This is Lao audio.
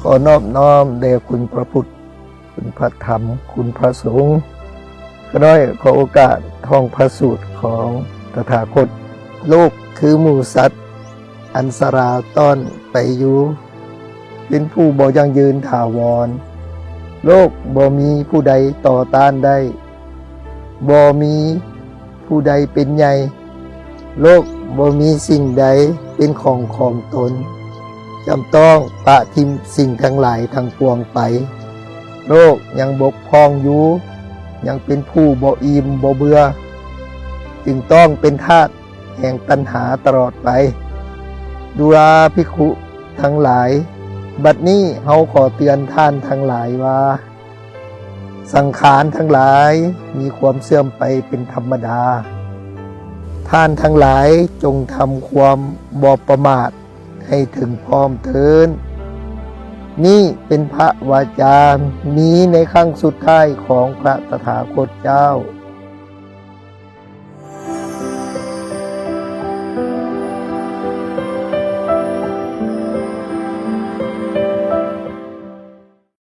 ຂໍນອບນ້ອມແດ່ຄຸນພະພຸດ, ຄຸນພະທຳ, ຄຸນພະສົງ. ຂ້ານ້ອຍຂໍໂອກາດທ່ອງພະສູດຂອງຕະຖາຄົດ. ໂລກຄືໝູສັດອັນຊະລາຕ້ອນໄປຢູ່, ເປັນຜູ້ບໍ່ຢັ້ງຢືນຖາວອນ. ໂລກບໍ່ມີຜູ້ໃດຕໍ່ຕ້ານໄດ້, ບໍ່ມີຜູ້ໃດເປັນໃຫຍ່. ໂລກບໍ່ມີສິ່ງໃດເປັນຂອງຂອງຕົນ, ຈຳຕ້ອງປະຖິ້ມສິ່ງທັງຫຼາຍທັງປວງໄປ. ໂລກຍັງບົກຜ່ອງຢູ່, ຍັງເປັນຜູ້ບໍ່ອີ່ມບໍ່ເບື່ອ, ຈຶ່ງຕ້ອງເປັນທາດແຫ່ງຕັນຫາຕະຫຼອດໄປ. ດູລາພິກຂຸທັງຫຼາຍ, ບັດນີ້ເຮົາຂໍເຕືອນທ່ານທັງຫຼາຍວ່າ, ສັງຂານທັງຫຼາຍມີຄວາມເສື່ອມໄປເປັນທຳມະດາ. ທ່ານທັງຫຼາຍຈົ່ງທຳຄວາມບໍ່ປະໝາດໃຫ້ເຖິງພ້ອມເທີ້ນ. ນີ້ເປັນພະວາຈາມີໃນຄັ້ງສຸດທ້າຍຂອງພະຕະຖາຄົດເຈົ້າ.